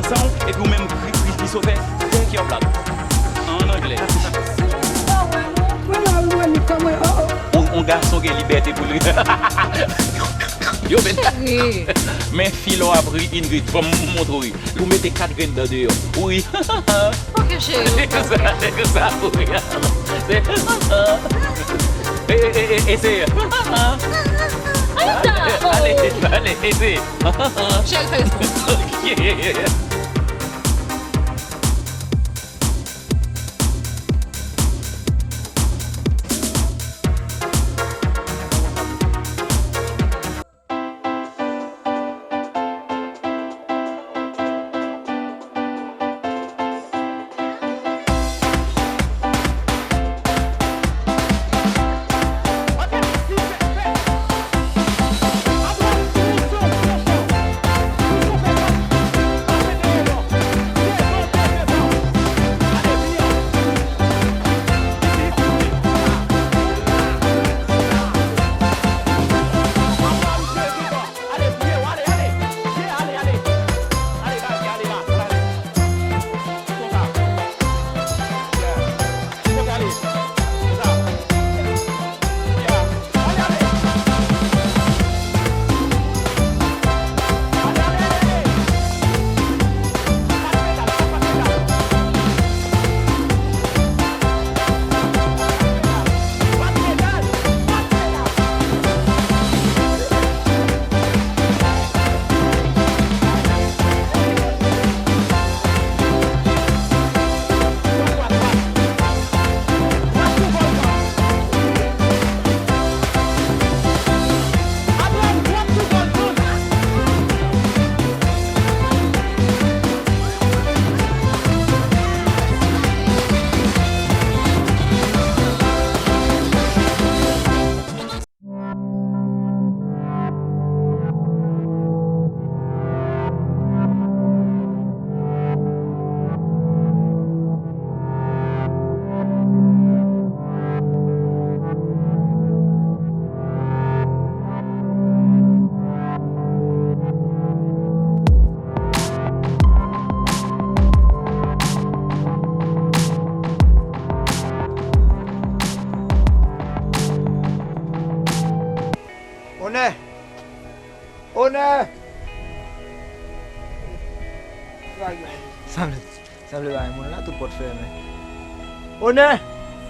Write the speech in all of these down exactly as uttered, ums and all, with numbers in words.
San w, epi w menm, Kri-, Kri-, Christopher, take your black. An anglè. On, on gason gen libète pou li. Yo, men, men fi lè w ap ri, Ingrid, fò m montre w ri. Ou mete kat grenn dan deyò. Ou ri. Ok, cheri. Se konsa, se konsa pou ri. Se konsa. E, e, e, e, eseye. Anita! Ale, ale, ale, eseye. Cheri, fè respè. Ok. Onè! Onè! Sanble, sanble pa gen moun la, tout pòt fèmen. Onè!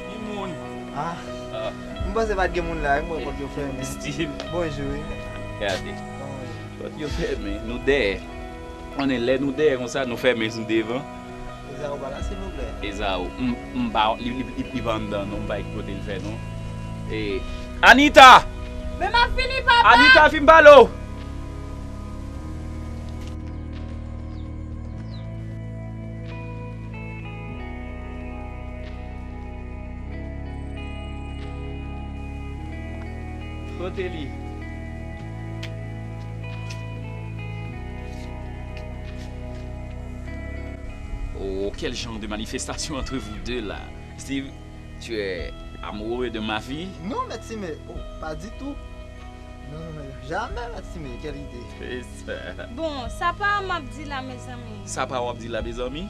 Ki moun? Ah. Ah. M panse pa t gen moun la, m wè pòt yo fèmen. Steve. Bonjou, wi. Gade. Kòman w ye? Pòt yo fèmen, nou dèyè. Konnen lè nou dèyè konsa, nou fèmen sou devan. Ezaou pa la, silvouplè? Ezaou, m, m pa, li, li, li, li pa anndan non, m pa wè ki kote l fè non. E, Anita! Men m ap vini, papa! Anita, vin m pale w! Kote li? Oh, quel genre de manifestation entre vous deux là? Steve, tu es amoureux de ma fille? Non, Mèt Simé, oh, pas du tout. Non, non, non, jamais, Mèt Simé, quelle idée. Se sa. Bon, sa pa m ap di la, mezanmi. Sa pa w ap di la, mezanmi?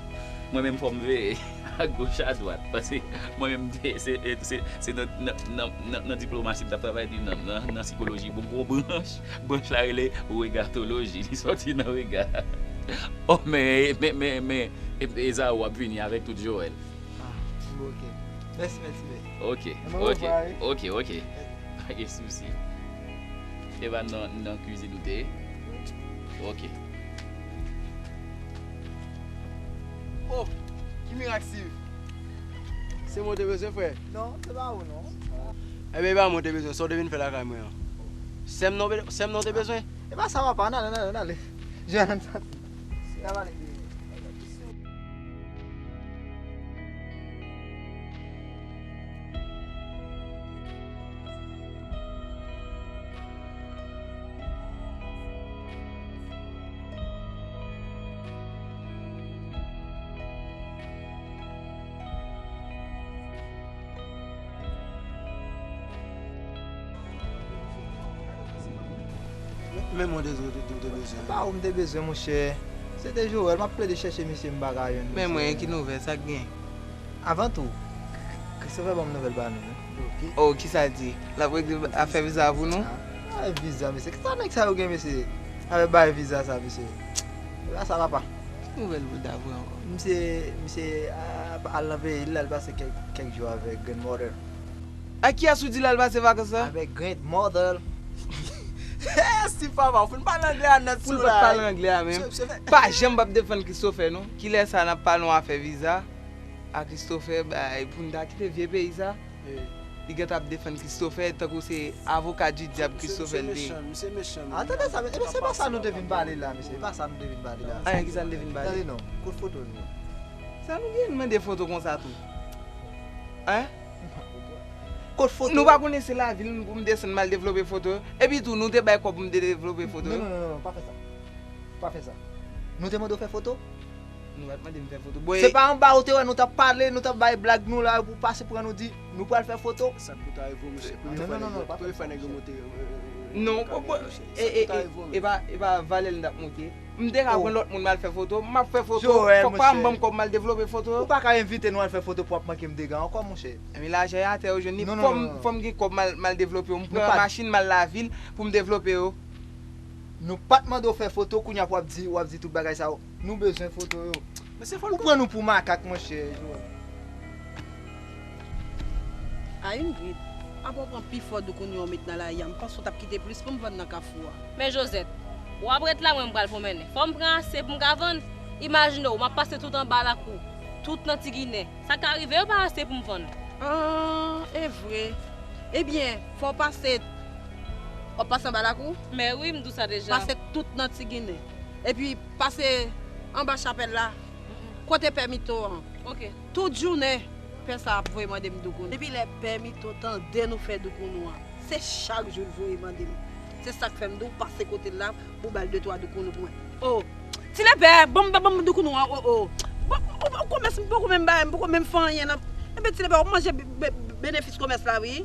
Mwen menm fò m veye a goch a dwat, paske mwen menm te, se, se, se nan, nan, nan, nan, nan diplomasi m t ap travay, nan, nan, nan sikoloji. Bon, gwo branch, branch la rele regatoloji, li sòti nan rega. Oh, men, men, men, men, e, Ezaou ap vini avèk tout Joël. Ah, bon, ok. Mèsi, mèsi, mèsi. Ok, ok, ok, ok. Pa gen sousi. E pa nan, nan kwizin ou te ye? Ok. Oh, ki mirak, Steve? Se mwen w te bezwen, frè? Non, se pa ou, non. Ebyen, e pa mwen w te bezwen, sa w te vin fè lakay mwen an? Sè m non, sè m non w te bezwen? E pa sa, papa, n ale, n ale, n ale. Jwenn soti. N ap ale. Men mwen te di w te bezwen. Pa ou m te bezwen, monchè. Se te Joel, m ap plede chèche misye, m pa ka jwenn misye. Men mwen, ki nouvèl, sa k gen? Avan tou, Christopher ban m nouvèl pa nou, wi. Oh, kisa l di? L ap regle afè viza pou nou? Ah, afè viza, mesye. Kisa nèg sa yo gen, mesye? Afè bay viza sa, mesye. Viza sa, papa. Ki nouvèl pou l ta voye ankò? Misye, misye, ah, al nan peyi l, l al pase kèk, kèk jou avèk grandmother. Ak kiyès ou di l al pase vakans la? Avèk grandmother. Steve, papa, ou fin pale anglè a nèt sou la. Pou l pa t pale anglè a menm. Pa janm p ap defann Christopher, non. Kilè sa n ap pale yon afè viza a Christopher, bay, pou n ta kite vye peyi sa? Li gentan ap defann Christopher tankou se avoka di dyab Christopher l te ye. Misye mechan, misye mechan. Atande sa, mesye, se pa sa nou te vin pale la, mesye. Se pa sa nou te vin pale la. Anyen, kisa n te vin pale? Tande non, kote foto l yo? Sa nou gen mande foto konsa tou? Hein? Kote foto? Nou pa konnen se lavil nou pou m desann m al devlope foto yo? Epi tou, nou te bay kòb pou m te devlope foto yo? Non, non, non, non, pa fè sa. Pa fè sa. Nou te mande w fè foto? Nou pa t mande m fè foto. Bon, se pa anba ou te wè nou t ap pale, nou t ap bay blag nou la, pou pase pran nou di, nou pral fè foto? Sa pou ta rive w, mesye. Non, non, non, non, pa fè sa, mesye. Non, bon, bon, e, e, e, e pa, e pa valè l n t ap monte. M te ka pran lòt moun m al fè foto, m ap fè foto, fòk pa m ban m kòb m al devlope foto. Ou pa ka envite nou al fè foto pou w ap manke m dega ankò, monchè. Men lajan e atè yo jwenn li, fò m, fò m gen kòb m al, m al devlope yo. M pran machin, m al lavil pou m devlope yo. Nou pa t mande w fè foto, kounye a w ap di, w ap di tout bagay sa yo. Nou bezwen foto yo. Ou pran nou pou makak, monchè, Joel. A Ingrid, apa w pran pifò doukoun yo w met nan lari a? M panse w t ap kite plis pou m vann nan kafou a. Men Josette, w ap ret la, mwen m pral pwomennen. Fò m pran ase pou m ka vann. Imajine w, m ap pase tout anba lakou, tout nan Ti Ginen. Sa ka rive, yo pa ase pou m vann. Ah, e vre. Ebyen, fò w pase, w ap pase anba lakou? Men wi, m di w sa deja. Pase tout nan Ti Ginen. Epi pase anba chapèl la, kote pè Mito an. Ok. Tout jounen, pè sa ap voye mande m doukoun. Depi lè pè Mito tande nou fè doukoun ou an, se chak jou l voye mande m. Se sa k fè m di w pase kote l la pou w ba l de twa doukoun ou pou mwen. O, ti lepè, ban m, ban m doukoun ou an, o, o. Bon, ou, ou, ou konmès m poko menm bay, m poko menm fè anyen nan. Enben, ti lepè, w ap manje be-, be-, benefis komès la, wi.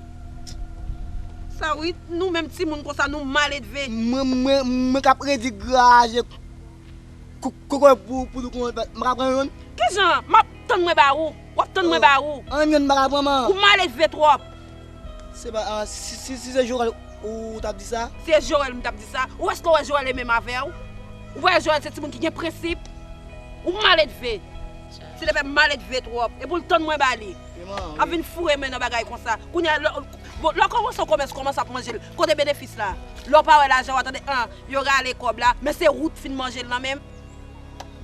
Sa, wi, nou menm timoun konsa, nou maledve. Mwen, mwen, mwen k ap redi graje kou-, kokoye pou, pou doukoun an, m pa ka pran youn. Kijan? M ap tann mwen ba ou. W ap tann mwen ba ou. An youn m pa ka pran, man. Ou maledve twòp. Se pa, ah, si, si, si se Jorèl ou t ap di sa? Se Jorèl m t ap di sa. Ou èske w wè Jorèl e menm avè w? Ou wè Jorèl se timoun ki gen prensip? Ou maledve. Ti lepè maledve twòp. Epi w tann mwen ba li. Ap vin foure men nan bagay konsa. Kounye a, lè, bon, lè w kòmanse yon komès, kòmanse ap manje l. Kote benefis la? Lè w pa wè lajan, w a tande, an, yo rale kòb la, men se ou t fin manje l nan men m.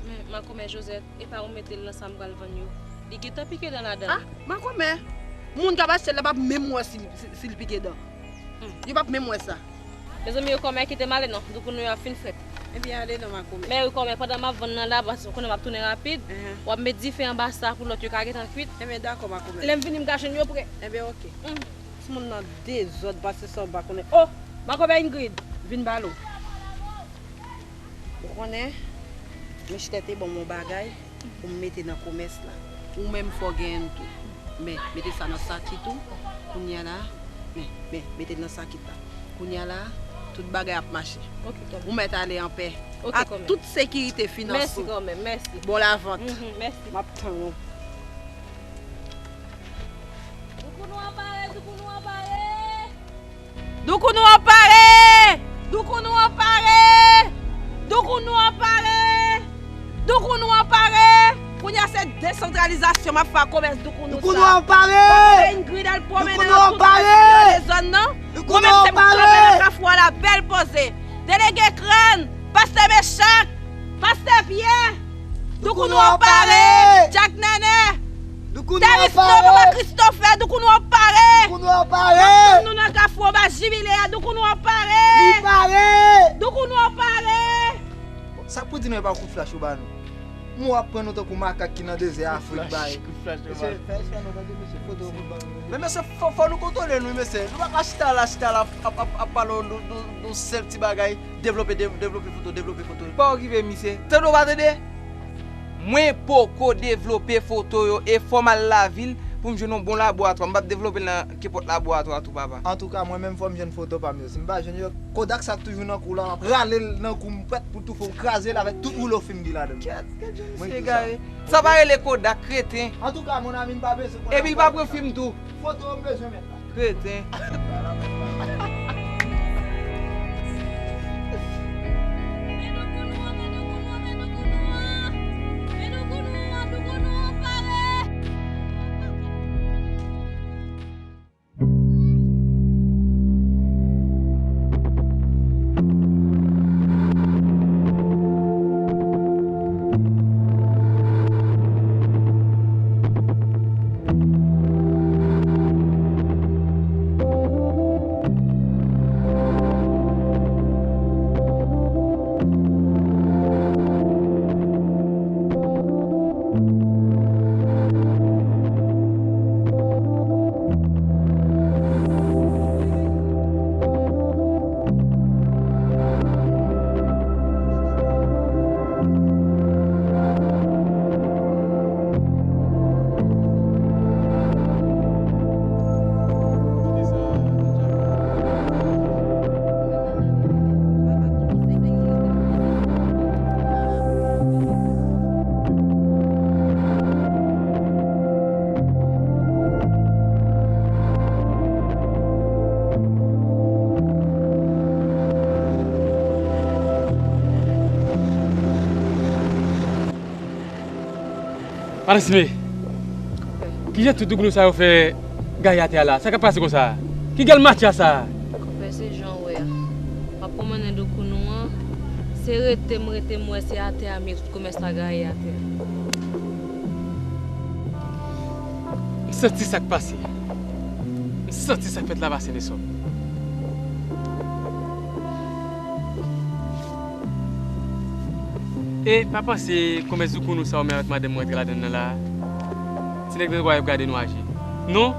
Men, makomè Josette, e pa ou mete l nan sa m pral vann yo. Li gentan pike dan ladan l. Ah, makomè! Moun k ap achte l la p ap menm wè si, si, si l pike dan. Hmm. Yo p ap menm wè sa. Mezanmi, yo kòmè kite m ale non, doukoun nou yo ap fin frèt. Ebyen, ale non, makomè. Men wi, kòmè, pandan m ap vann nan la, paske ou konnen m ap tounen rapid, w ap met dife anba sa pou lòt yo ka gentan kwit. Ebyen, dakò, makomè. Lè m vini, m ka jwenn yo prè. Ebyen, oke. Hmm. Timoun nan dezòd, pase sa w pa konnen. Oh! Makomè Ingrid, vin balo. Ou konnen, Michtè te ban m yon bagay pou m mete nan komès la. Ou menm fò w genyen l tou. Men, mete sa nan sakit ou. Kounye a la, men, men, mete l nan sakit la. Kounye a la, tout bagay ap mache. Ou mèt ale anpè. Ak tout sekirite finans ou. Mèsi kanmenm, mèsi. Bon lavant. Mhm, mèsi. M ap tann ou. Doukoun nou an pare, doukoun nou an pare. Doukoun nou an pare! Doukoun nou an pare! Doukoun nou an pare! Doukoun nou an pare! Kounye a se desantralizasyon m ap fè ak komès doukoun nou sa. Doukoun nou an pare! Makomè Ingrid al pwomennen nan tout reziyon de zòn nan. Mwen menm se m kanpe nan kafou a la bèl poze. Delege Krèn, pastè Mechak, pastè Pyè, Doukoun nou an pare! Dyak Nènè! Doukoun nou an pare! Tèris Nono, papa Christopher, doukoun nou an pare! Doukoun nou an pare! M ap tann nou nan kafou anba jibile a, doukoun nou an pare! Li pare! Doukoun nou an pare! Sa k pou di nou e pa kout flach yo ba nou? Mwen w ap pran nou tankou makak ki nan dezè Afrik bay. Kout flach, kout flach yo ba nou. Mesye, fè respè nou tande, mesye, foto yo pou ban nou. Men mesye, fò, fò nou kontwole nou, mesye. Nou pa ka chita la, chita la, ap, ap, ap pale yon, yon, yon sèl ti bagay. Devlope, de-, devlope foto, devlope foto. Pa okipe misye. Tande w pa tande? Mwen poko devlope foto yo e fò m al lavil pou m jwenn yon bon laboratwa. M p ap devlope l nan kenpòt laboratwa tou, papa. Antouka, mwen menm, fò m jwenn foto pa m yo. Si m pa jwenn yo, Kodak sa k toujou nan kou la, m ap rale l nan kou m, prèt pou toufe w, kraze l avèk tout woulo fim ki ladan l. Kèt, kèt jan misye egare. Sa pa rele Kodak, kreten. Antouka, mon ami, m pa bezwen konnen. Epi l pa pran fim tou. Foto m bezwen mèt la. Kreten. Madan Sime, kijan tout doukounou sa yo fè gaye atè a la? Sa k ap pase konsa? Ki gèl matya sa? Konpè, se jan w wè a. M ap pwomennen doukounou an, se rete m rete m wè se atè a m ye tout komès la gaye atè a. M santi sa k pase. M santi sa k fèt la pase, Nesòm. E pa panse komès doukounou sa ou menm avèk madanm mwen antre ladann nan la. Ti nèg nan kwa yo ap gade nou aji. Non,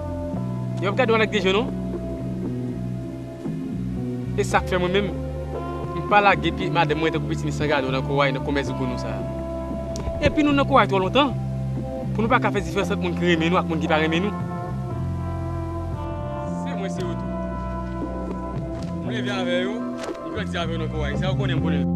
yo ap gade w avèk de je non. E sa k fè mwen menm, m pa lage pye madanm mwen tankou pitimi san gado nan Koway, nan komès doukounou sa a. Epi nou nan Koway twò lontan pou nou pa ka fè diferans ant moun ki renmen nou ak moun ki pa renmen nou. Se mwen, se yo tou. M leve avè yo, m grandi avè yo nan Koway. Sa yo konnen, m konnen.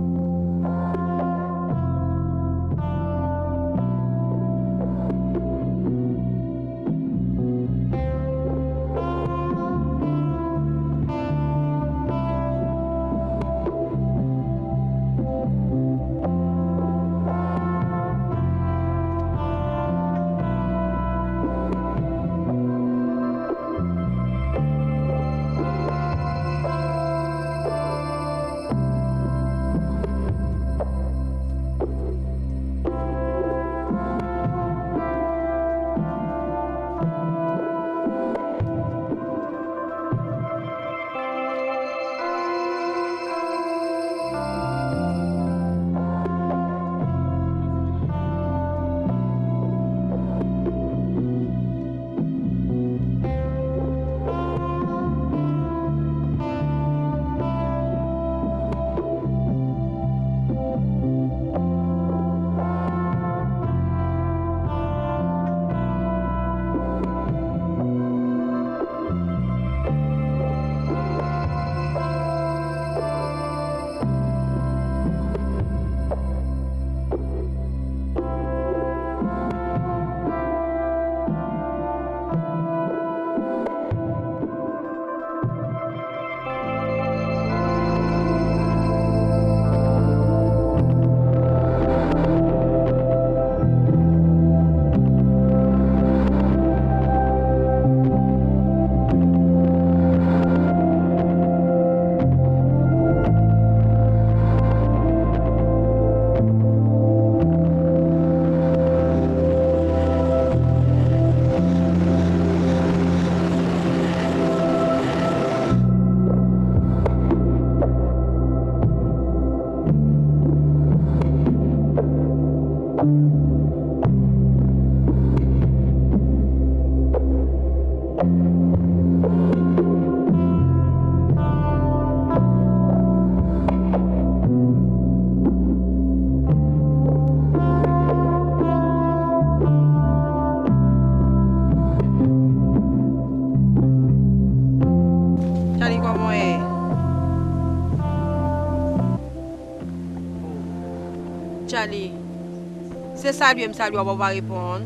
Te salye m, salye w, w pa reponn.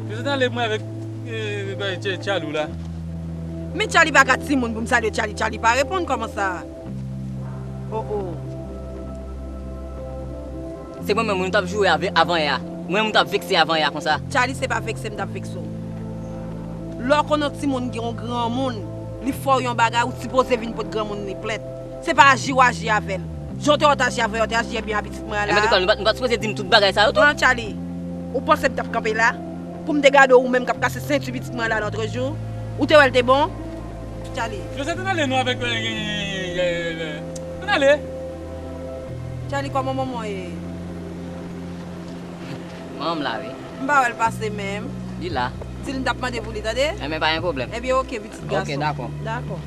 Yo te ale mwen avèk, eh, bay Tcha-, Tchalou la. Men Tchaly pa ka timoun pou m salye Tchaly, Tchaly pa reponn kòman sa? Oh, oh. Se mwen menm moun t ap joure avè, avan yè a. Mwen moun t ap vekse avan yè a konsa. Tchaly, se pa vekse m t ap vekse w. Lè w konnen yon timoun gen yon granmoun, li fè w yon bagay, ou sipoze vin pot granmoun li plent. Se pa aji w aji avè l. Jan w te wè w t aji avè yo, w te aji byen a pitit mwen an la. Enben, nou pa, nou pa sipoze di m tout bagay sa yo tou? Pran Tchaly. Ou panse m t ap kanpe la? Pou m te gade w, ou menm k ap kase senti pitit mwen an la lòtrejou? Ou te wè l te bon? Tchaly. Josette, ann ale non avèk, eh, eh, eh, eh, ann ale. Tchaly, kòman manman w ye? Manman m la, wi. M pa wè l pase menm. Li la. Di l m t ap mande pou li, tande? Enben, pa gen pwoblèm. Ebyen, oke, pitit gason. Oke, dakò. Dakò.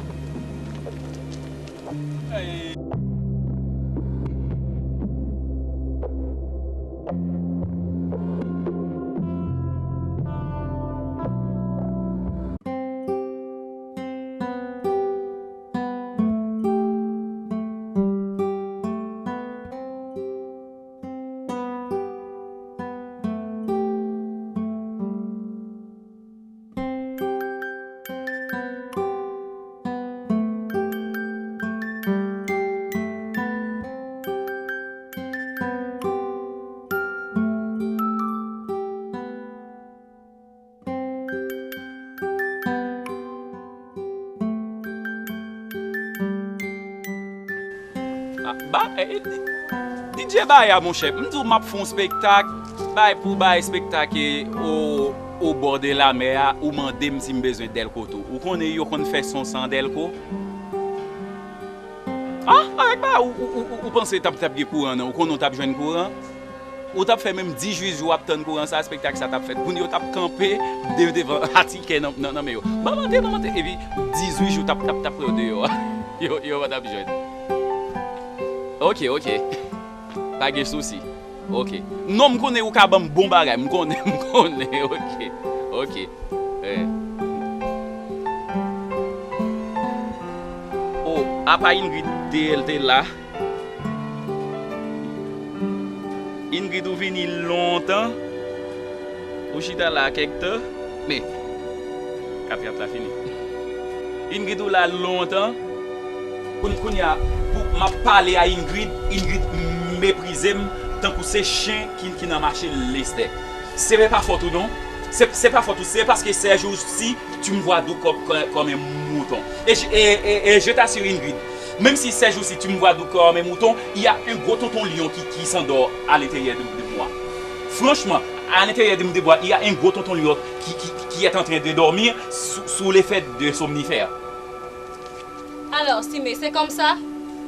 Ah, ba, eh, eh, D J Baya, monchè, m di w m ap fè yon spektak, bay pou bay spektak e o, o bò de lamè a, ou mande m si m bezwen dèlko tou. Ou konnen yo konn fè son san dèlko? Ah, avèk ba, ou, ou, ou, ou, ou panse t ap, t ap gen kouran, non? Ou konnen w t ap jwenn kouran? Ou t ap fè menm dizuit jou w ap tann kouran sa, spektak sa t ap fèt. Moun yo t ap kanpe de-, devan a tikè nan, nan, nan men yo. Ban m antre, ban m antre. Epi dizuit jou t ap, t ap, t ap pran yo deyò a. Yo, yo pa t ap jwenn. Oke, oke. Pa gen sousi. Oke. Non, m konnen ou ka ban m bon bagay. M konnen, m konnen. Oke. Oke. Eh. Oh, apa Ingrid te, te la? Ingrid, ou vini lontan. Ou chita la kèk tan. Men, kat kat la fini. Ingrid, ou la lontan. Koun-, kounye a, pou m ap pale a Ingrid, Ingrid meprize m tankou se chen ki, ki nan mache lestè. Se pa fòt ou non. Se, se pa fòt ou. Se paske ces jours-ci, tu me vois doux comme, comme, comme un mouton. Et je, et, et, et je t'assure, Ingrid, même si ces jours-ci, tu me vois doux comme un mouton, il y a un gros tonton lion qui, qui s'endort à l'intérieur de, de moi. Franchement, à l'intérieur de, de moi, il y a un gros tonton lion qui, qui, qui est en train de dormir sous, sous l'effet de somnifère. Alors, Simé, c'est comme ça?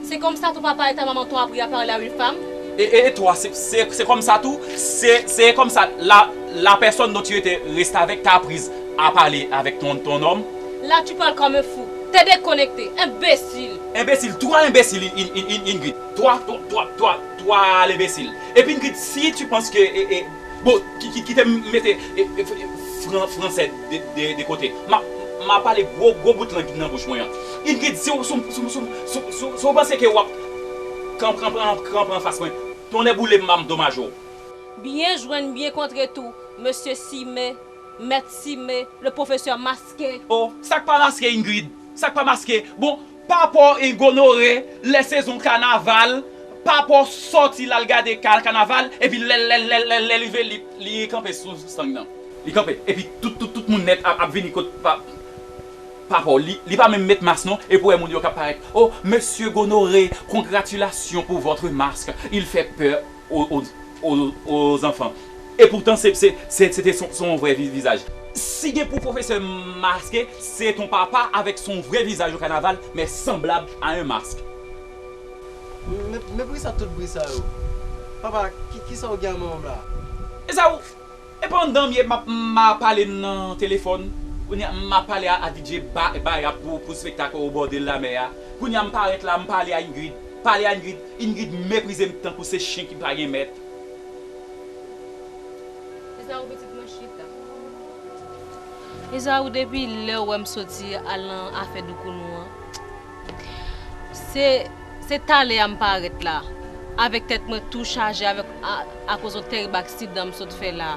C'est comme ça ton papa et ta maman t'ont appris à parler à une femme? Et, et, et toi, c'est, c'est, c'est comme ça tout? C'est, c'est comme ça la, la personne dont tu étais resté avec t'a appris à parler avec ton, ton homme? Là, tu parles comme un fou. T'es déconnecté, imbécile. Imbécile, toi imbécile, In-, In-, In-, In-, Ingrid. Toi, toi, toi, toi, toi l'imbécile. Et puis Ingrid, si tu penses que, eh, eh, bon, ki, ki, kite m mete, eh, eh, fran-, fransè de, de, de kote. M a, m a pale gwo, gwo bout lang nan bouch mwen an. Ingrid, si w, si w, si w, si w, si w, si w, si w panse ke w ap kanpe, kanpe, kanpe anfas mwen, tonnè boule m, m a domaj ou. Byen jwenn, byen kontre tou, mesye Simé, mèt Simé, le professeur masqué. Oh, sa k pa maske, Ingrid? Sa k pa maske? Bon, pa pa w, Gonoré, lè sezon kanaval, pa pa w sòti l al gade ka-, kanaval, epi lè, lè, lè, lè, lè l rive, li, li kanpe sou, sou estang nan. Li kanpe, epi tout, tout, tout moun nèt ap, ap vini kot pa, pa pa w. Li, li pa menm met mas non, epi w wè moun yo k ap parèt. Oh, mesye Gonoré, congratulations pour votre masque. Il fait peur aux, aux, aux, aux enfants. Et pourtant, se, se, se, se te son, son vrè vi-, vizaj. Si gen pou pwofesè maske, c'est ton papa avec son vrai visage au carnaval, mais semblable à un masque. Men, men poukisa tout bri sa yo? Papa, ki, kisa w gen ak manman m la? E sa ou? E pandan m ye, m ap, m ap pale nan telefòn. Kounye a, m ap pale a, a D J Ba-, Baya pou, pou spektak au bord de la mer a. Kounye a, m parèt la, m pale a Ingrid. Pale a Ingrid. Ingrid meprize m tankou se chen ki pa gen mèt. Ezaou, pitit mwen, chita. Ezaou, depi lè w wè m soti al nan afè doukounou an, se, se talè a m parèt la. avèk tèt mwen tou chaje avèk a- akoz yon tèrib aksidan m sot fè la.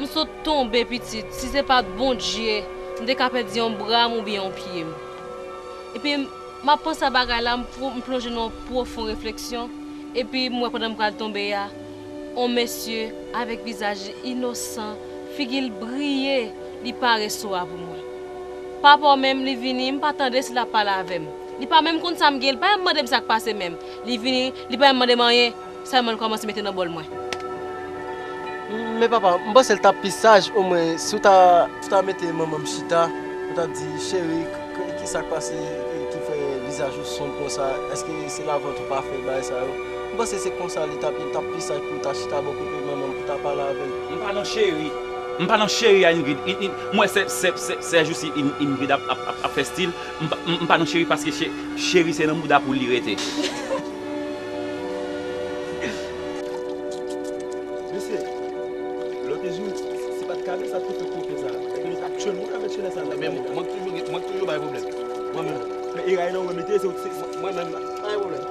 M sot tonbe, pitit. Si se pa t Bondye, m te ka pèdi yon bra m oubyen yon pye m. Epi, m ap panse a bagay la, m pwo- m plonje nan yon pwofon refleksyon. Epi, m wè pandan m pral tonbe a, yon mesye avèk vizaj inosan, figi l briye, li pare sou a pou mwen. Papa w menm, li vini, m pa tande si l ap pale avè m. Li pa menm konn sa m gen, li pa menm mande m sa k pase menm. Li vini, li pa menm mande m anyen, sèlman l kòmanse mete nan bòl mwen. Men papa, m panse l t ap pi saj omwen si w ta, si w ta mete manman m chita, ou ta di, cheri, k- k- ki sa k pase ki fè vizaj ou sonb konsa? Èske se lavant ou pa fè bagay sa yo? M panse se konsa li t ap ye, l t ap pi saj pou l ta chita bò kote manman m pou ta pale avè l. M pa nan cheri. M pa nan cheri a Ingrid. In- in- M wè sè, sè, sè, sè jousi In- Ingrid ap, ap, ap, ap fè stil. M pa, m, m pa nan cheri paske che- cheri se nan mouda poul li rete. Mesye, lòt jou, si pa t kale sa t tou fè kote sa, èske nou t ap tchwe nou avèk chenè sa? Ebyen, mwen k toujou gen- mwen k toujou bay pwoblèm. Mwen menm. Men eray nan ou mete, se ou ki se. Mwen menm, pa gen pwoblèm.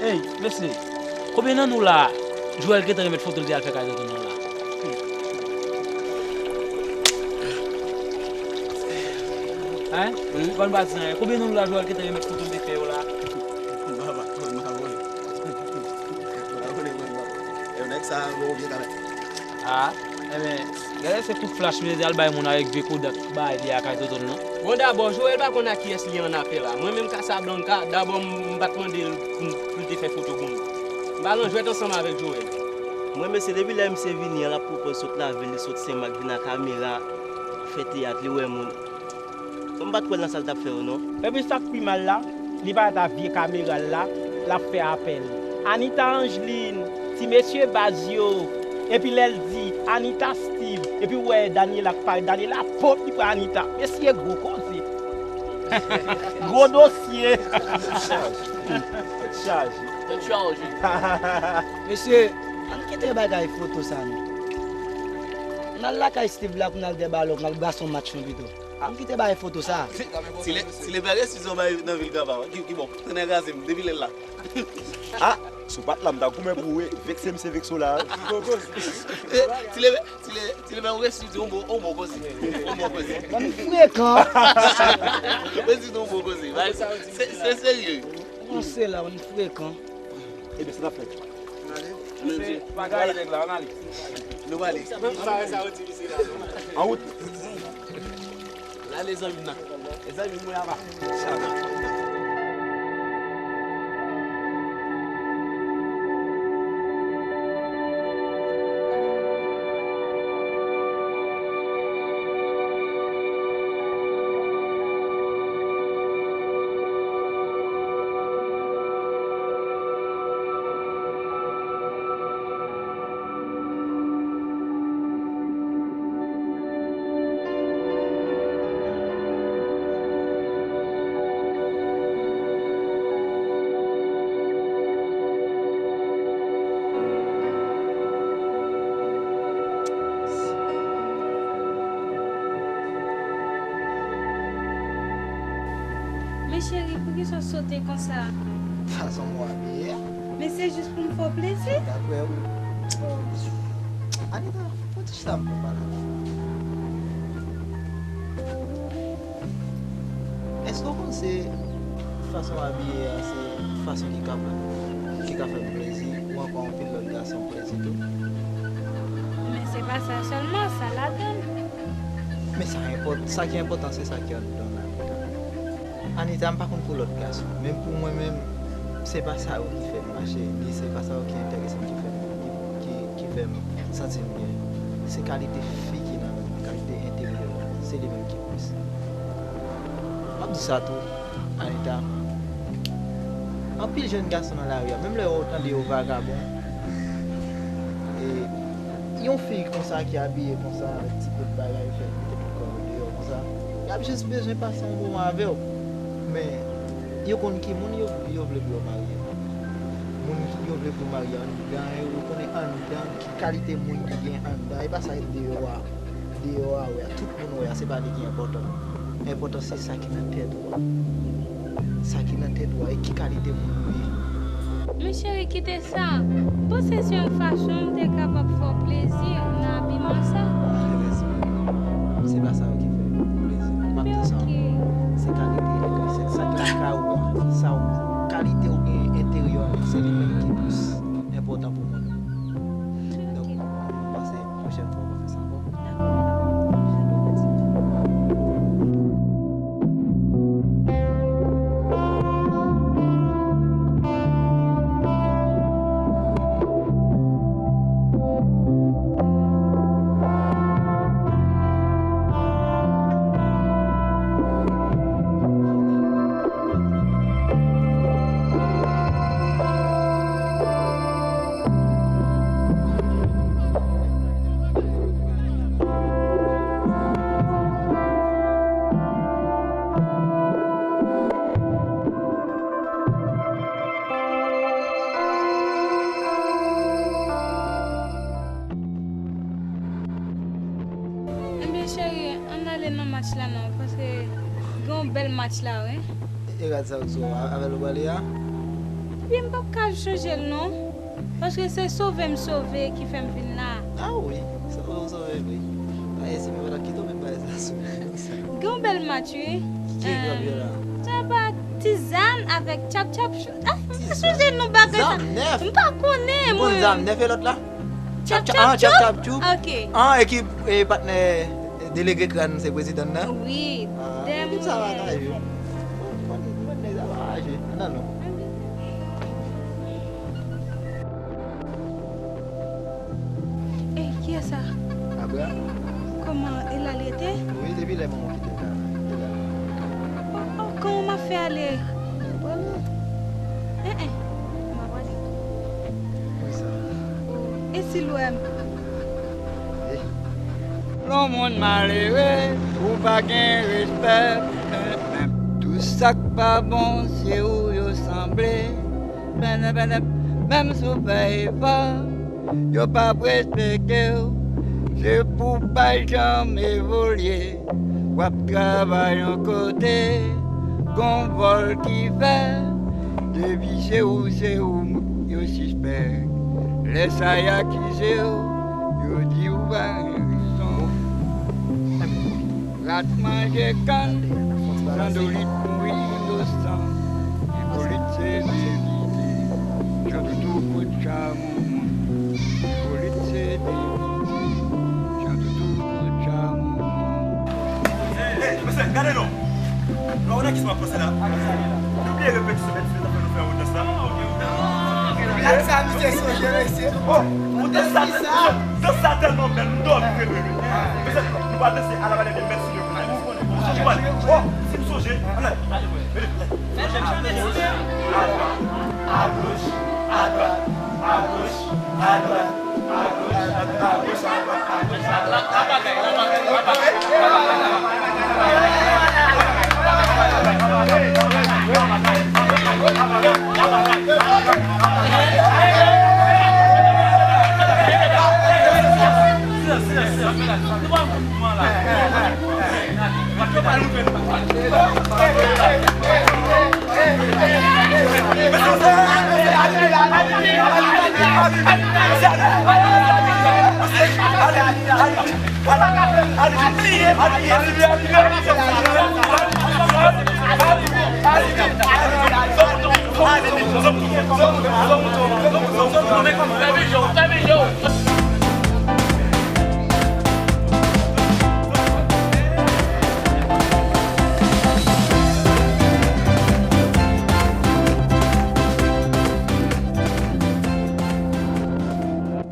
Ey, mesye, konbyen nan nou la, Joel gentan remèt foto l te al fè kay tonton nan la? Hein? Ban m pa di anyen. Konbyen nan nou la, Joel gentan remèt foto l te fè yo la? Baba, mwen pa konnen. Mwen pa konnen, mwen pa konnen. Yo, nèg sa, yo vye kanmenm. Ah, enben, gade se kout flach misye te al bay moun avèk vye Kodak bay li a kay tonton l non. Bon, dabò, Joel pa konn a kiyès li annafè la. Mwen menm Casablanca, dabò m m pa t mande l pou pou l te fè foto pou m. M pa nan jwèt ansanm avèk Joel. Mwen, mesye, depi lè misye vini an, l ap pwopòz sot lavil, li sot Senmak, vin ak kamera, fè teyat, li wè moun. Mwen m pa t kwè l nan sa l t ap fè yo non. Epi sa k pi mal la, li parèt ak vye kamera l la, l ap fè apèl. Anita Angeline, ti mesye baz yo. Epi lè l di Anita Steve, epi w wè Daniela k parèt, Daniela pòp li pran Anita. Mesye gwo koze. Gwo dosye. Tèt chaje. Tèt chaje. Mesye, ann kite bagay foto sa non. N al lakay Steve la pou n al dèbalòk, n al brase yon match non pito. Ann kite bagay foto sa. Ti lè ti lè bagay si zon bay nan vil grava ki ki bon. Tande kraze m depi lè la. Ah, si w pa t la m ta goumen pou ou wi. Vekse m se vekse w la. Ti lè ti lè ti lè bay ou resi di yon bon yon bon koze. Yon bon koze. Ban m frekan. Resi di yon bon koze. Se se serye. Kòmanse la, ban m frekan. Ebyen se n ap fè. Se bagay nèg la, ann ale. Nou prale. An wout. Lale zanmi m nan. Zanmi m mwen ava. Men cheri, poukisa w sote konsa? Fason mwen abiye a. Men se jis pou m fè w plezi. Daprè ou. Anita, pote chita m pou m pale avè w. Èske w panse fason w abiye a se fason ki ka ki ka fè m plezi ou ankò anpil lòt gason plezi tou? Men se pa sa sèlman, sa ladan l. Men sa enpòt, sa ki enpòtan se sa ki anndan l. Anita, m pa konn pou lòt gason, men pou mwen menm, se pa sa yo ki fè m mache, ni se pa sa yo ki enterese m, ki fè m, ki, ki, ki fè m santi m byen. Se kalite fi ki nan men m, kalite enteryè la, se li menm ki plis. M ap di sa tou, Anita, anpil jèn gason nan lari a, menm lè yo tande yo vagabon, e, yon fi konsa ki abiye konsa, avèk ti kout bagay, fè mete tout kò yo deyò konsa, y ap jis bezwen pase yon moman avè w. Men, yo konn ki moun yo, yo vle pou yo marye. Moun ki yo vle pou yo marye anndan, yo konnen anndan ki kalite moun ki gen anndan, e pa sa k deyò a. deyò a wè a, tout moun wè a, se pa li ki enpòtan. Enpòtan se sa ki nan tèt ou a. Sa ki nan tèt ou a e ki kalite moun ou ye. Men cheri, kite sa. M panse se yon fason m te kapab fè w plezi nan abiman sa. Se pa sa yo ki fè plezi. M ap di sa. Se kalite, se sa ki lakay ou a, sa ou, kalite ou gen enteryè, se li menm ki plis enpòtan pou moun. Donk, m panse pwochèn fwa w va fè sa ankò. Ebyen cheri, ann ale nan match la non, paske gen yon bèl match la wi. E rad sa w sou a, avè l ou prale a? Ebyen m p ap ka chanje l non. Paske se sove m sove ki fè m vin la. A wi, sove w sove wi. Pa ezite, pa kite w met bagay sa sou ou. Gen yon bèl match wi. Ki ekip k ap jwe la? Sa pa Tizan avèk Tchap Tchap Chou. Ah, m pa sonje non bagay sa. M pa konnen mwen. Zam nèf e lòt la? Tchap Tchap Chou? Ok. Ah, ekip, eh, patnè, eh, delege Kran se prezidan nan? Wi. Ah, ekip sa pa ka jwe. Bon, bon, bon, nèg sa pa ka jwe. Ann al non. Ey, kiyès sa? Abra. Kòman, e la l rete? Wi, depi lè manman w kite l la, li la. Oh, oh, kòman m ap fè ale? Ou prale. En, en, m pa prale. Poukisa? Oh, e si l wè m? Eh. Lè w moun malere, ou pa gen respè. Tout sa k pa bon, se ou yo sanble. Menm si w fè efò, yo p ap respekte w. Se pou w pa janm evolye. W ap travay yon kote, gon vòl ki fè. Depi se ou, se ou yo sispèk. Lè sa y akize w, yo di w pa gen rezon. Rat manje kann, zandolit mouri inosan. Ipolit se verite, Jan Toutou kot Chamon. Ipolit se verite, Jan Toutou kot Chamon. Hey, mesye, gade non. Non, ou nan kisa w ap panse la? Nou bliye repetisyon mèt fè nou fè yon dans la. Gad sa misye sonje, mesye. Oh, ou dans sa, dans sa tèlman bèl, m dòmi, vre, vre, vre. Mesye, nou pral danse à la manière de Mèt Sonyo Kounalis. Ou sonje, man? Oh, si m sonje, ann al. Agoch, adwat, agoch, adwat, agoch, adwat.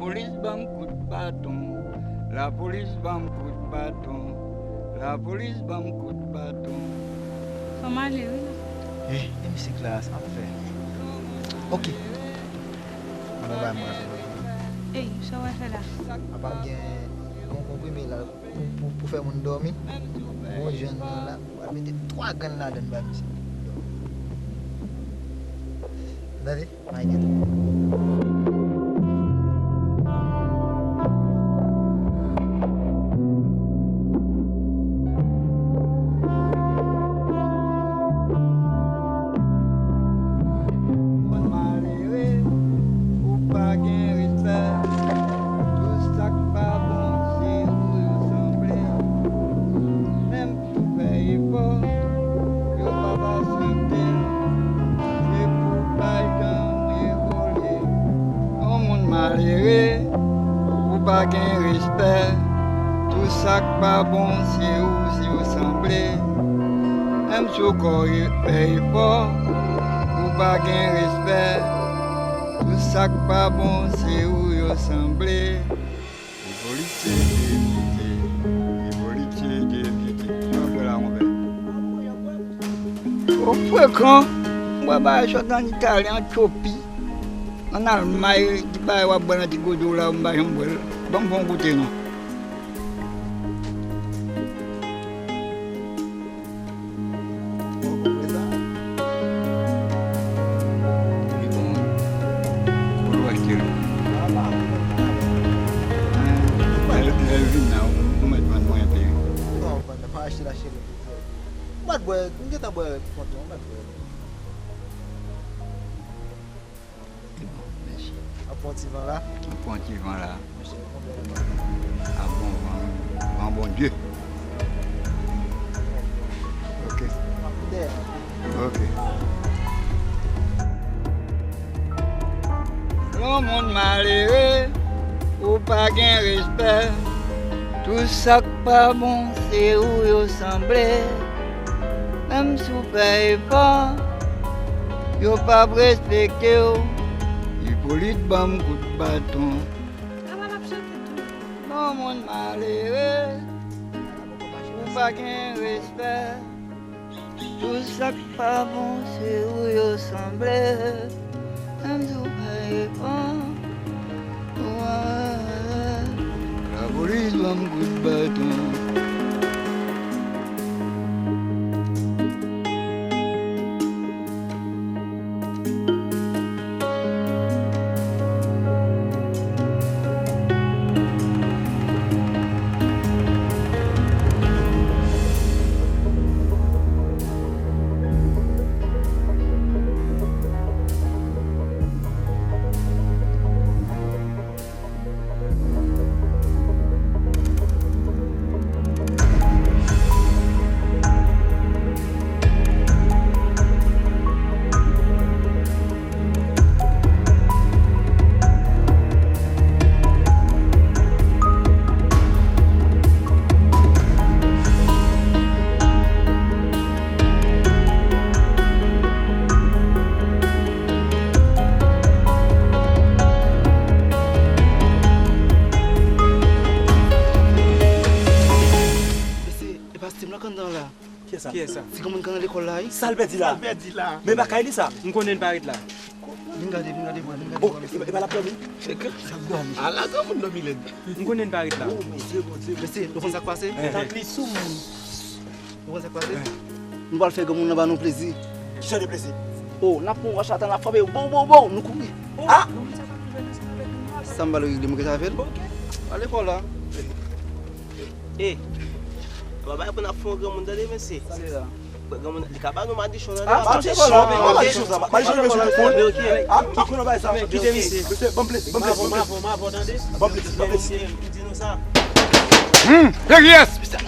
Lapolis ban m kout baton, lapolis ban m kout baton, lapolis ban m kout baton. Fò m ale wi la. Eh, e misye Clarence ap fè. Ok. Mwen bay mwen. Ey, sa w wè fè la? Apa gen yon konprime la pou, pou, pou fè moun dòmi? Bon, jèn nan la, w al mete twa grenn ladann bay misye. Tande? May gen tou. Pa gen respè, tout sa k pa bon, se ou yo sanble. Menm si w kò fè efò, ou pa gen respè, tout sa k pa bon, se ou yo sanble. Ipolit se depite, Ipolit se depite. Sa w fè la, monchè? Ou frekan, mwen ba sòt an Itali, an Etyopi. An Almay, ti bagay w ap bwè nan ti godo w la, m pa janm bwè l. Ban m fè yon goute non. Ou konprann sa? Li bon wi. Kote w achte l? Lè, lè l vin la, ou mèt vann mwen enpe. Non, pa achte l, achte l. M pa t bwè, m gentan bwè kont mwen, m pa t bwè. Mèsi. Ap pran ti van la. Ap pran ti van la. Ap bon van, van Bondye. Ok. Ok. Yon moun malere, ou pa gen respè. Tout sa k pa bon, se ou yo sanble. Menm si w fè efò, yo p ap respekte w. Ipolit ban m kout baton. Yon moun malere, ou pa gen respè. Tout sa k pa bon, se ou yo sanble. Menm si w fè efò, lapolis ban m kout baton. Mesye, e pa Steam nan k anndan la. Kiyès sa? Kiyès sa? Ti granmoun k anndan lekòl la, wi. Sa l pèdi la? Sa l pèdi la? Men pa kay li sa? M konnen l pa ret la. Vin gade, vin gade, vin gade. Oh, e pa, e pa l ap dòmi? Ala granmoun dòmi lèd. M konnen l pa ret la. Oh, Bondye, Bondye. Mesye, nou konn sa k pase? Tann li sou moun. Nou konn sa k pase? Nou pral fè granmoun nan ba nou plezi. Ki jan de plezi? Oh, n ap pran wòch la, n ap frape yo, bow, bow, bow, nou kouri. Ah! Sa m ba l regle, m rete avè l. Ale fò la. E, pa bay pou n ap fè yon granmoun tande, mesye. Sa se la. Granmoun, li ka ba nou madichon, tande. Ah, madichon, madichon, madichon, madichon, madichon. Ah, ki koulè bay sa? Kite misye. Mesye, ban m plezi, ban m plezi. Ban m plezi, ban m plezi. Mesye, m di nou sa. Hmm, de yes. Mesye,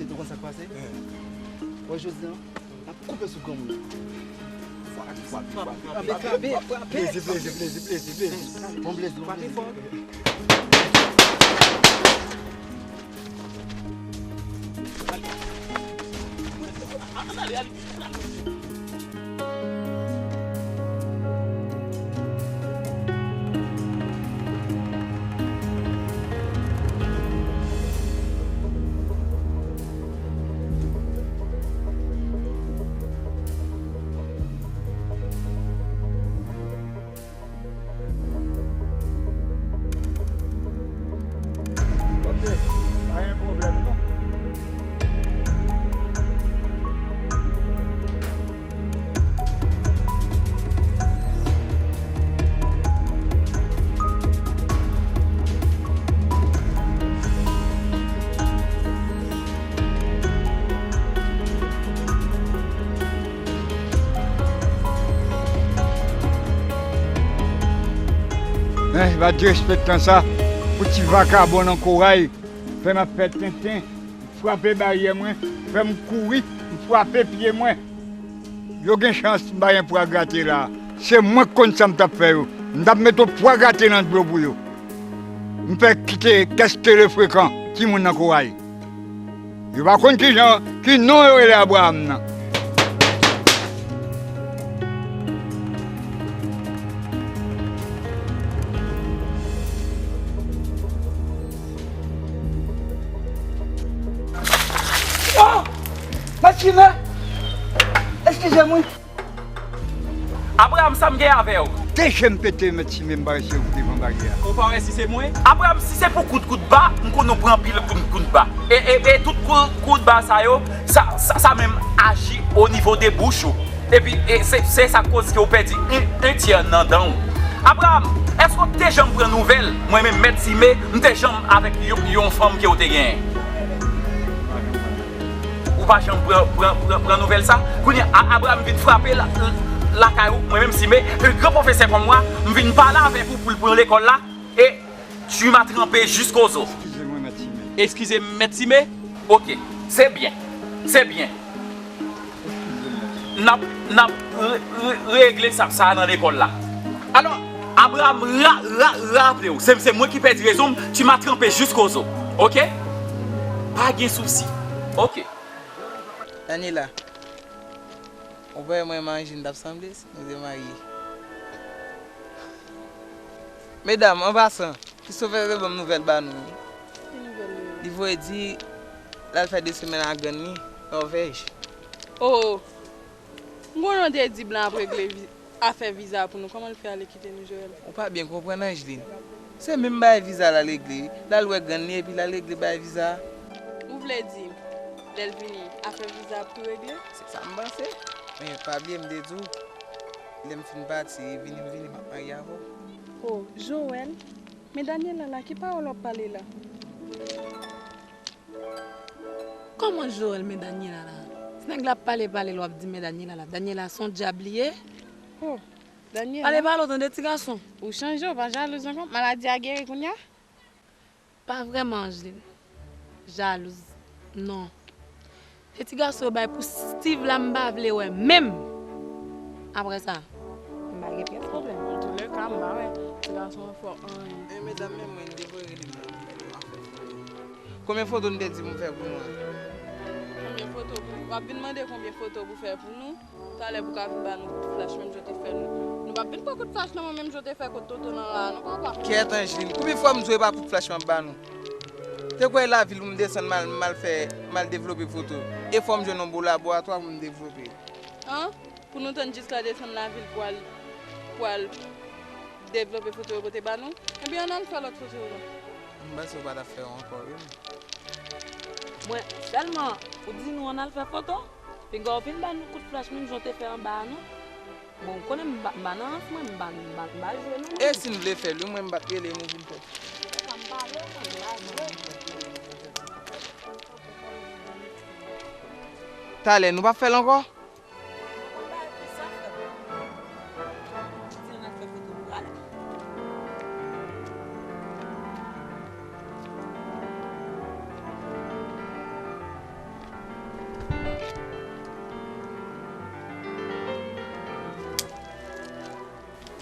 nou konn sa k pase? Wè jodi a, n ap koupe sou granmoun. Frape, frape, frape. Frape, frape, frape. Plezi, plezi, plezi, plezi, plezi. Bon plezi, bon plezi. Frape fò. Va direspektan sa pou ti vakabon nan koray, fè m ap fè tenten, frape baryè mwen, fè m kouri, m frape pye mwen. Yo gen chans m pa gen pwa grate la. Se mwen k konn sa m t ap fè yo. M t ap met yon pwa grate nan dlo pou yo. M fè kite kès telefrekan timoun nan koray. Yo pa konn kijan, ki non yo rele Abraram nan. Oh! Mèt Chimè! Eskize m, wi. Abraram, sa m gen avè w? Te je m pete, Mèt Chimè, m pa resi w devan baryè a. Ou pa wè si se mwen? Abraram, si se pou kout kout ba, m konn ou pran anpil kout kout ba. E, e, e tout kout kout ba sa yo, sa, sa, sa menm aji o nivo de bouch ou. Epi, e, se, se sa k koz ke w pèdi en, en tyè nan dan w. Abraram, èske w te janm pran nouvèl mwen menm, Mèt Chimè, m te janm avèk yon, yon fanm ke w te genyen? Ou pa janm pran, pran, pran, pran nouvèl sa? Kounye a, Abraram vin frape la, lakay ou, mwen menm Chimè, un gran pwofesè kòm mwen, m vin pale avèk ou pou l pran lekòl la, e tu m'as trempé jusqu'aux os. Eskize mwen, Mèt Chimè. Eskize m, Mèt Chimè? Ok, se byen, se byen. N ap, n ap re-, re-, regle sa, sa a nan lekòl la. Alò, Abraram, ra-, ra-, raple w, se, se mwen ki pèdi rezon m, tu m'as trempé jusqu'aux os. Ok? Pa gen sousi. Ok. Daniela, ou pa wè mwen menm ak Angeline t ap sanble si nou te marye? Medam, an pasan, Christopher te ban m nouvèl ba nou, wi. Ki nouvèl li? Li voye di l al fè de semèn ak grann li Nòvèj. Oh! M konnen w te di blan ap regle vi-, afè viza pou nou. Kòman l fè ale kite nou, Joël? Ou pa byen konprann, Angeline. Se menm bagay viza l al regle, wi. L al wè grann li epi l al regle bagay viza a. Ou vle di, lè l vini, afè viza ap tou regle? Se sa m panse. Men pa bliye m te di w, lè m fin pati, vini m vini, m ap marye avè w. Oh, Joël, men Daniela la, ki pawòl w ap pale la? Kòman Joël men Daniela la? Ti nèg la ap pale, pale, l w ap di men Daniela la. Daniela se yon dyab li ye. Oh, Daniela. Pale, pale, w tande, ti gason. Ou chanje, w pa jalouz ankò? Maladi a geri kounye a? Pa vrèman, Angeline. Jalouz. Non. Se ti gason yo bay pou Steve la, m pa vle wè menm. Apre sa, m pa gen pyès pwoblèm. Antoulèka, m pa wè ti gason an fè anyen. E medam, men mwen, m te voye rele m nan. Konbyen foto n te di pou m fè pou nou an? Konbyen foto pou, w ap vin mande konbyen foto pou fè pou nou? Talè pou ka vin ba nou kout flach menm jan w te fè nou. Nou p ap vin pran kout flach nan mwen menm jan w te fè kot Toto nan la a non, papa. Kyèt, Angeline, konbyen fwa m di w e pa kout flach m ap ba nou? Te kwè lavil pou m desann m al, m al fè, m al devlope foto. E fò m jwenn yon bon laboratwa pou m devlope. An? Pou nou tann jis la desann lavil pou al, pou al devlope foto yo pote ba nou? Ebyen, ann al fè lòt foto yo non. M panse w pa t ap fè yo ankò, wi. Mwen, sèlman, ou di nou ann al fè foto? Pinga w vin ba nou kout flach menm jan w te fè anba a non. Bon, ou konnen m pa, m pa nan rans mwen, m pa, m pa, m pa jwe non mwen. E si n vle fè l, wi, mwen m p ap rele nou vin fè l. Sa m pale w, mwen, m pa jwe. Talè, nou p ap fè l ankò?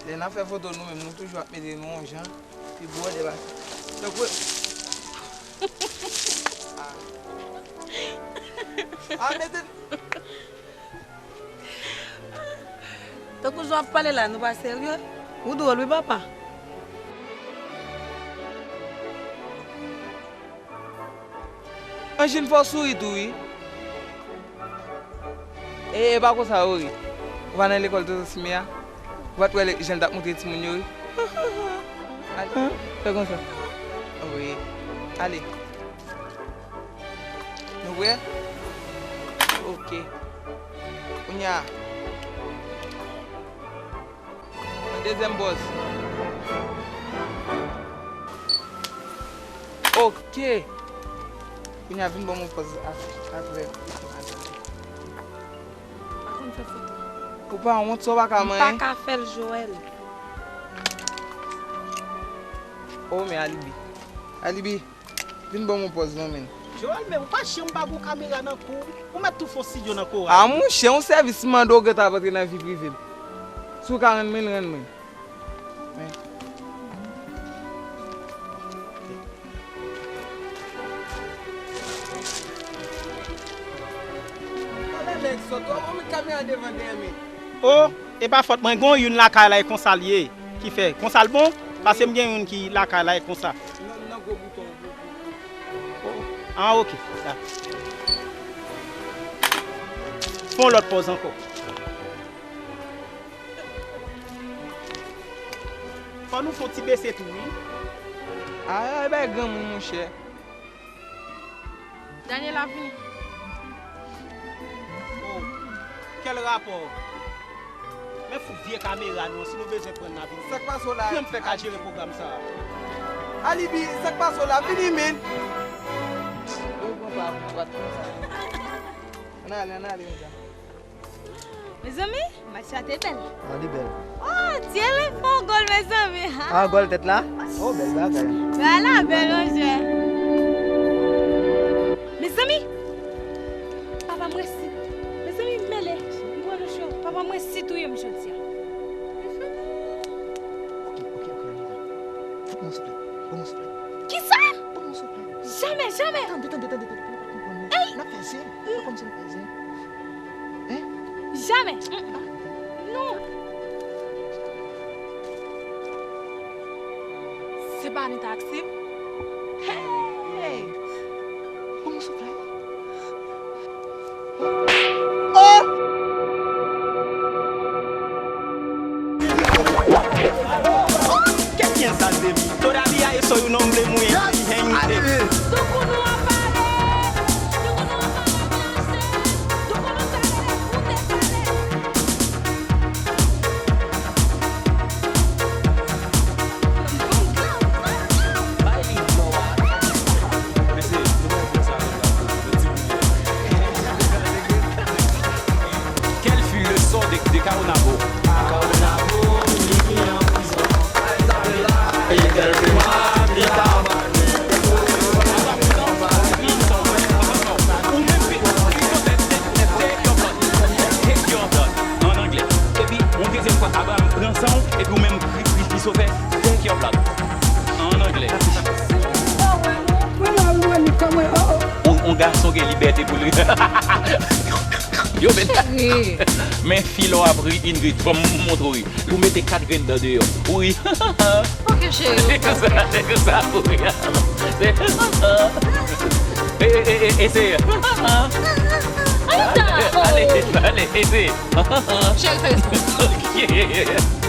Lè n ap fè foto nou menm, nou toujou ap mete nou yon jan, pi bwòdè pase. Tankou, a, a, mete. Tankou jan w ap pale la, nou pa serye. Ou dwòl wi, papa. Anjin, fò w souri tou wi. E, e pa konsa yo ri. Ou pa nan lekòl Toto Sime a? Ou pa t wè jan l t ap montre timoun yo ri? Ale, fè konsa. Wi. Ale. Nou prè? Ok. Kounye a. Yon dezyèm pòz. Ok. Kounye a vin ban m yon pòz ak, ak rèv. Pa konn fè foto. Ou pa wont sa w pa ka manyen? M pa ka fè l, Joël. Oh, men Alibi. Alibi, vin ban m yon pòz non, men. Joel, men ou pa janm pa gon kamera nan kou. Ou mèt tou fè yon estidyo nan koray. Ah, monchè, yon sèvis m mande w gentan ap antre nan vi prive m. Si w ka rann mwen l, rann mwen. Men. Ala nèg sòt, w ap met kamera devan dèyè men. Oh, e pa fòt mwen, gon youn lakay la e konsa l ye. Ki fè, konsa l bon? Paske m gen youn ki lakay la e konsa. Nan, nan gwo bouton. Oh, ah, ok. Fè yon lòt pòz ankò. Fò nou fè yon ti bese tou, wi. Ah, e bay granmoun, monchè. Daniela vini. Oh, kèl rapò? Men fout vye kamera nou an, si nou bezwen pran n, n a vini. Sa k pase w la? Kòman m fè ka jere pwogram sa a? Alibi, sa k pase w la? Vini, men. Yo pran pa pou bat konsa. Ann ale, ann ale, medam. Mezanmi, match la te bèl. Ah, li bèl. Oh, Thierry fè yon gòl, mezanmi. Ah, gòl tèt la? Oh, bèl bagay. Bagay la bèl, monchè. Mezanmi, papa m resi. Mezanmi, m mele. M pran nou cho. Papa m resi touye m jodi a. Ok, ok, ok, Anita. Fòk mwen souple. Fòk mwen souple. Kisa? Fòk mwen souple. Jamè, jamè. Tande, tande, tande, tande. Pou nou pa konprann. Ey! N ap fè zen. Fè kòmsi n ap fè zen. Hein? Jamè. Mm, mm. Non. Se pa Anita ak Steve? Hey! Bon, souple. Oh! Qué piensas de mí? Todavía yo soy un hombre muy inteligente. Doukounouan pale! Doukounouan pale fransè! Doukounouan pale, ou te pale! Quel fut le sort de, de Caonabo? Ou menm ki, ki kote take, take your blood, take your blood an anglè. Epi, yon dezyèm fwa, Abraham pran san w, epi ou menm, Kri-, Kri-, Christo fè take your blood an anglè. On, on gason gen libète pou li. Yo, men, men fi lè w ap ri, Ingrid, ban m montre w ri. Ou mete kat grenn dan deyò. Ou ri. Ok, cheri. Se konsa, se konsa pou ri. Se, e, e, e, eseye. Anita! Ale, ale, eseye. Cheri, fè respè. Ok.